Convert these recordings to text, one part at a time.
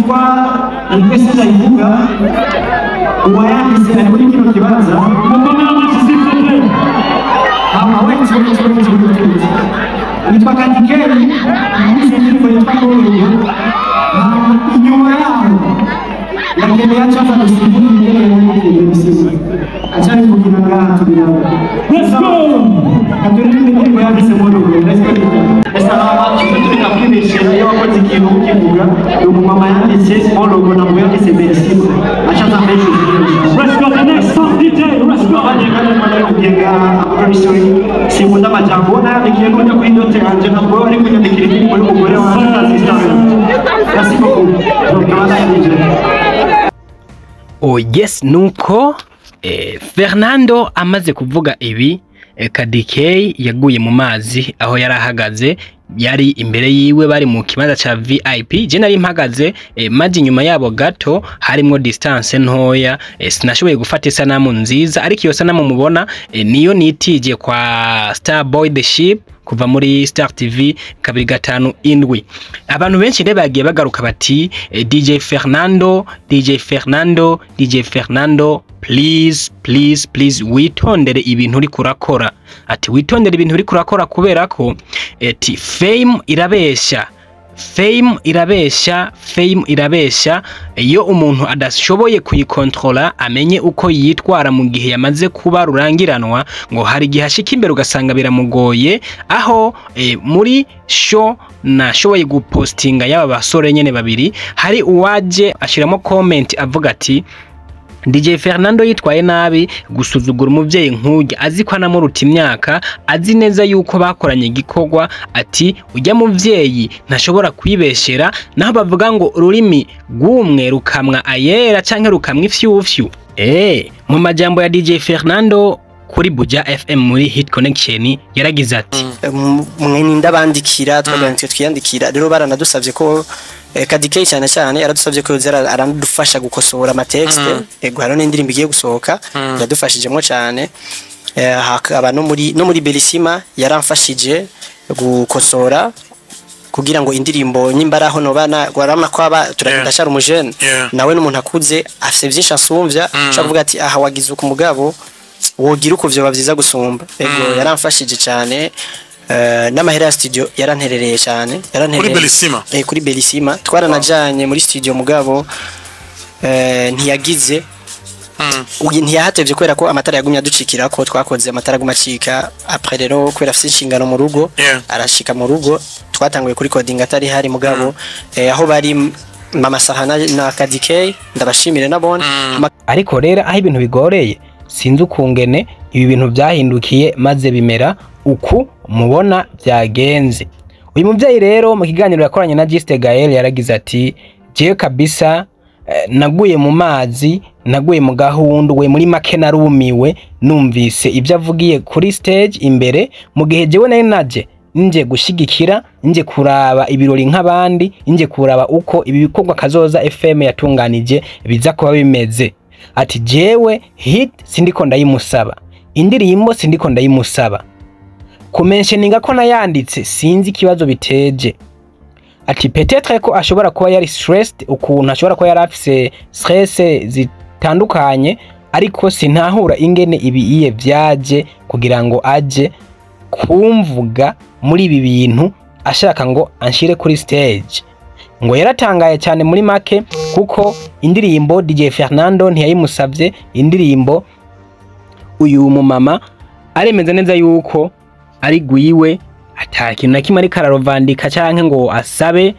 Yitwa Request, ndayivuga, uwayanditse ari muri kino kibanza. Mukomere amashyi, s'il vous plaît. Hama, wait, wait, wait, wait, wait. Yitwa Kadikeri, yanditse indirimbo yitwa Ngororero. Hama inyuma yaho ndakeneye aca aza gusimbura ingene yandikiye Bellissima, aca abivugira ngaha tubiraba. Let's go. Katuririmbe indirimbo yanditse Ngororero. Let's go. Ese aba tureka kwibeshera, iyo wakoze ikintu ukivuga. Uyu mumama yanditse Ngororero, ntabwo yanditse Bellissima, aca aza mbeshuza. Let's go, the next song, DJ. Let's go. I'm very sorry, sinkunda amajambo. Nayandikiye n'ujya kuri note yanjye, ntabwo wari kunyandikira indirimbo y'umugore wanjye utazi story. Merci beaucoup. Donc abana DJ. Oh yes, nuko Fernando amaze kuvuga ibi, Kadikey yaguye mu mazi aho yari ahagaze. Yari imbere yiwe, bari mu kibanza ca VIP. Je nari mpagaze maji inyuma yabo gato, harimwo distance ntoya. Sinashoboye gufata isanamu nziza, ariko iyo sanamu mubona niyo nitije kwa Starboy the Ship kuva muri Star TV 257. Abantu benshi rero bagiye bagaruka bati DJ Fernando, DJ Fernando, DJ Fernando, please, please, please, witondere ibintu uri kurakora. Ati witondere ibintu uri kurakora, kubera ko ati fame irabesha, fame irabesha, fame irabesha. Iyo umuntu adashoboye kuyikontrola, amenye uko yitwara mu gihe yamaze kuba rurangiranwa, ngo hari igihe ashika imbere ugasanga biramugoye. Aho muri show nashoboye gupostinga y'aba basore nyene babiri, hari uwaje ashiramo comment avuga ati DJ Fernando yitwaye nabi gusuzugura umuvyeyi nk'urya, azi ko anamuruta imyaka, azi neza yuko bakoranye igikorwa. Ati ujya muvyeyi ntashobora kwibeshera, naho bavuga ngo ururimi rw'umwe rukamwa ayera canke rukamwa ifyufyu. Mu majambo ya DJ Fernando kuri Buja FM muri Hit Connection yaragize ati: Mwe ndabandikira, twaganditse, twiyandikira. Rero baranadusabye ko Kadikey cyane cyane yaradusabye ko yoza aradufasha gukosora amatexte. Ego, hariho n'indirimbo igiye gusohoka yadufashijemo cyane. Hakaba no muri Bellissima yaramfashije gukosora kugira ngo indirimbo nimba araho nobana gwarama ko aba turagenda cyari umujene, nawe n'umuntu akuze afise byinshi asumvya, ushobora kuvuga ati aha wagize uku, mugabo wogira uko vyoba vyiza gusumba. Ego, yaramfashije cyane. N'amahera ya studio yaranterereye cyane, yaranterereye. Kuri Bellissima? Kuri Bellissima twaranajanye muri studio, mugabo ntiyagize uyu ntiyahatevye kubera ko amatara yagumye aducikira, ko twakoze amatara aguma acika. Après rero, kubera afise inshingano mu rugo, arashika mu rugo, twatanguye kuri coding atari hari. Mugabo aho bari Mama Sahana na Kadikey, ndabashimire nabone. Ariko rero aho ibintu bigoreye, sinzi ukungene ibi bintu byahindukiye maze bimera uku mubona byagenze. Uyu muvyeyi rero mu kiganiro yakoranye na Giste Gael yaragize ati jewe kabisa naguye mu mazi, naguye mu gahundwe, muri make narumiwe numvise ibyo avugiye kuri stage imbere, mu gihe jewe nari naje nje gushigikira, nje kuraba ibirori nk'abandi, nje kuraba uko ibi bikorwa Kazoza FM yatunganije biza kuba bimeze. Ati jewe hit sindiko ndayimusaba, indirimbo sindiko ndayimusaba, kumentioninga ko nayanditse sinzi ikibazo biteje. Ati peut-être ko ashobora kuba yari stressed ukuntu, ashobora kuba yari afise stress zitandukanye, ariko sintahura ingene ibi iye vyaje kugira ngo aje kumvuga muri ibi bintu, ashaka ngo anshire kuri stage. Ngo yaratangaye cyane muri make, kuko indirimbo DJ Fernando ntiyayimusabye. Indirimbo uyu mumama aremeza neza yuko ari gwiwe, ata kintu na kimwe ariko ararovandika canke ngo asabe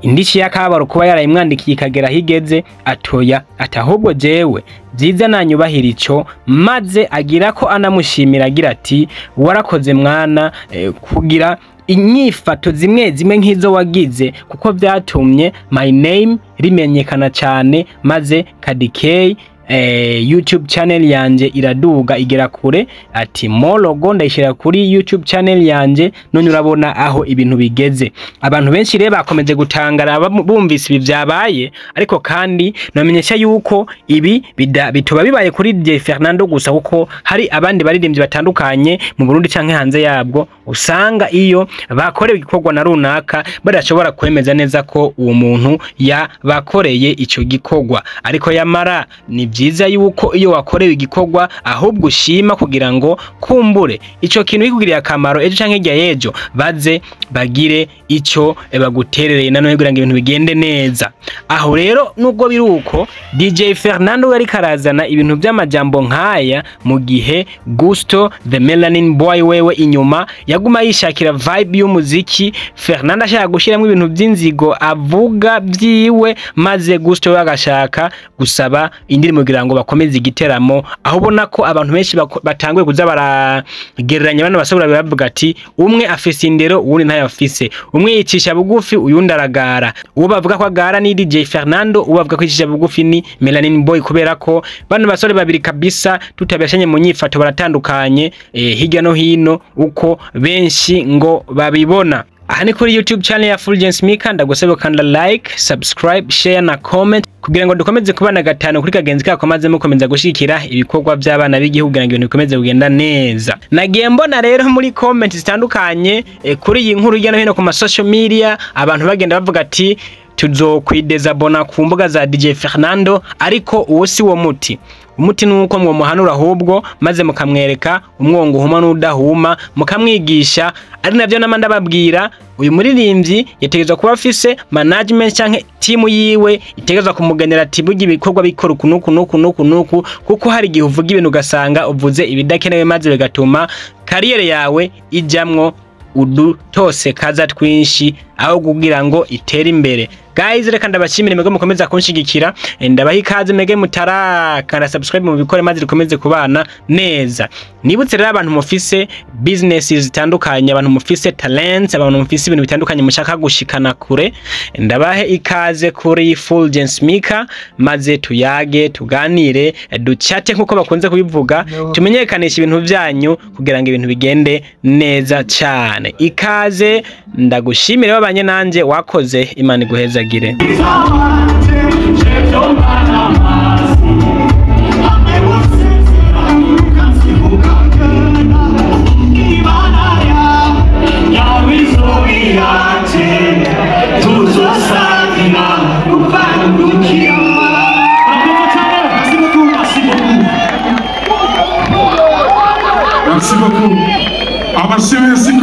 indishi y'akababaro kuba yarayimwandikiye ikagera aho igeze. Atoya, ati ahubwo jewe byiza nanyubahira ico. Maze agira ko anamushimira agira ati warakoze mwana, kugira inyifato zimwe zimwe nk'izo wagize, kuko byatumye my name rimenyekana cyane. Maze Kadikey YouTube channel yanje iraduga igera kure. Ati mo logo ndayishira kuri YouTube channel yanje, none urabona aho ibintu bigeze. Abantu benshi rero bakomeje gutangara bumvise ibi vyabaye, ariko kandi namenyesha yuko ibi bitoba bibaye kuri DJ Fernando gusa, kuko hari abandi baririmbyi batandukanye mu Burundi canke hanze yabwo usanga iyo bakorewe igikorwa na runaka badashobora kwemeza neza ko uwo muntu yabakoreye ico gikorwa. Ariko yamara ni vyiza yuko iyo wakorewe igikorwa ahubwo ushima, kugira ngo kumbure ico kintu kikugiriye akamaro ejo canke hirya y'ejo baze bagire ico baguterereye nanone kugira ngo ibintu bigende neza. Aho rero nubwo biri uko, DJ Fernando yari karazana ibintu by'amajambo nkaya, mu gihe Gusto the Melanin Boy wewe inyuma yaguma yishakira vibe y'umuziki. Fernando ashaka gushyiramo ibintu by'inzigo avuga byiwe, maze Gusto we agashaka gusaba indirimbo kugira ngo bakomeze igiteramo, aho ubona ko abantu benshi batanguye kuza baragereranya bano basore, bavuga ati umwe afise indero uwundi ntayo afise, umwe yicisha bugufi uyundi aragara. Uwo bavuga ko agara ni DJ Fernando, uwo bavuga ko yicisha bugufi ni Melanin Boy, kubera ko bano basore babiri kabisa tutabashanye mu nyifato baratandukanye hirya no hino uko benshi ngo babibona. Aha ni kuri YouTube channel ya Fulgence Mika, ndagusaba gukanda like, subscribe, share na comment kugira ngo dukomeze kubana gatanu kuri kagenzi kako, maze mukomeza gushigikira ibikorwa by'abana b'igihugu kugira ngo ibintu bikomeze kugenda neza. Nagiye mbona rero muri comment zitandukanye kuri iyi nkuru hirya no hino ku ma social media abantu bagenda bavuga ati tuzokwidezabona ku mbuga za DJ Fernando, ariko uwo si wo muti. Umuti nuko mwomuhanura ahubwo, maze mukamwereka umwongo uhuma n'udahuma, mukamwigisha. Ari navyo nama ndababwira, uyu muririmbyi yategerezwa kuba afise management canke timu yiwe itegerezwa kumugenera ati burya ibikorwa bikora uku nuku nuku nuku nuku, kuko hari igihe uvuga ibintu ugasanga uvuze ibidakenewe, maze bigatuma kariyere yawe ijamwo udutose kaza twinshi aho kugira ngo itere imbere. Guys, reka ndabashimire mwebwe mukomeza kunshigikira, ndabaha ikaze mwebwe mutarakanda subscribe mu bikore maze dukomeze kubana neza. Nibutse rero abantu mufise business zitandukanye, abantu mufise talents, abantu mufise ibintu bitandukanye mushaka gushikana kure, ndabahe ikaze kuri Fulgence Mika, maze tuyage, tuganire, duchate nkuko bakunze kubivuga, tumenyekanisha ibintu byanyu kugira ngo ibintu bigende neza cyane. Ikaze, ndagushimire wabanye nanje, wakoze, Imana iguhezagire. Merci beaucoup. Merci beaucoup. Merci beaucoup. Amashyi menshi.